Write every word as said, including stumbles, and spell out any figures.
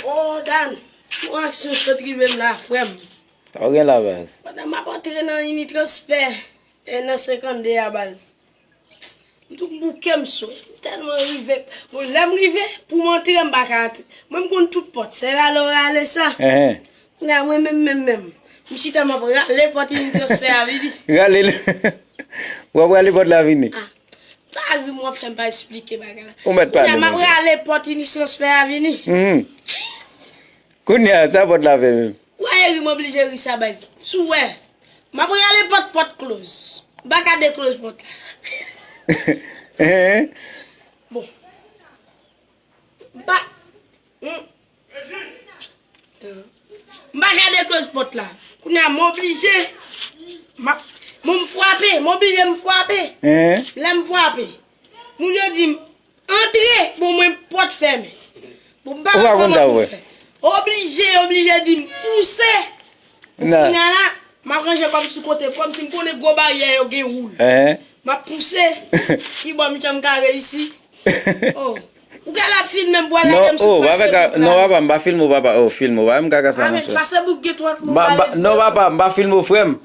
Oh, Dan, yon aksyon sot rive m la, frè m. Sa w gen la, baz? Pandan m ap antre nan ini transfè, e nan senkannde a, baz. M tou bouke m swe. M tèlman rive. Bon, lè m rive, pou m antre, m pa ka antre. Mwen, m konn tout pòt. Se rale w rale sa. Enhen. Kounye a, mwen menm, menm, menm. M chita, m ap rale pòt ini transfè a vini. Rale l. W ap rale pòt la vini. Ah. Pa ri m w ap fè m pa esplike bagay la. Ou mèt pale, monchè. Kounye a, m ap rale pòt ini transfè a vini. Mhm. Kounye a, sa pòt la fè menm? Wè, ri m oblije ri sa, baz. Si w wè, m ap rale pòt, pòt close. M pa ka declose pòt la. Enhen. Bon. M pa, hmm. M pa ka declose pòt la. Kounye a, m oblije. M ap, bon, m frape. M oblije, m frape. Enhen. Lè m frape, moun yo di m, antre. Bon, mwen, pòt fèmen. Bon, m pa konn kòman pou m fè. Oblije, oblije di m pouse. Bon, kounye a la, m ap ranje kò m sou kote, kòmsi m konnen gwo baryè yo gen woul. Enhen. M ap pouse. Ki bò m janm ka reyisi. Oh. Ou ka la filme m pou al lage m sou Facebook la. Non, papa, m pa filme w, papa. Oh, filme w, papa. M kaka sa, monchè. Facebook gen twòp moun pale. Non, papa, m pa filme w, frè m.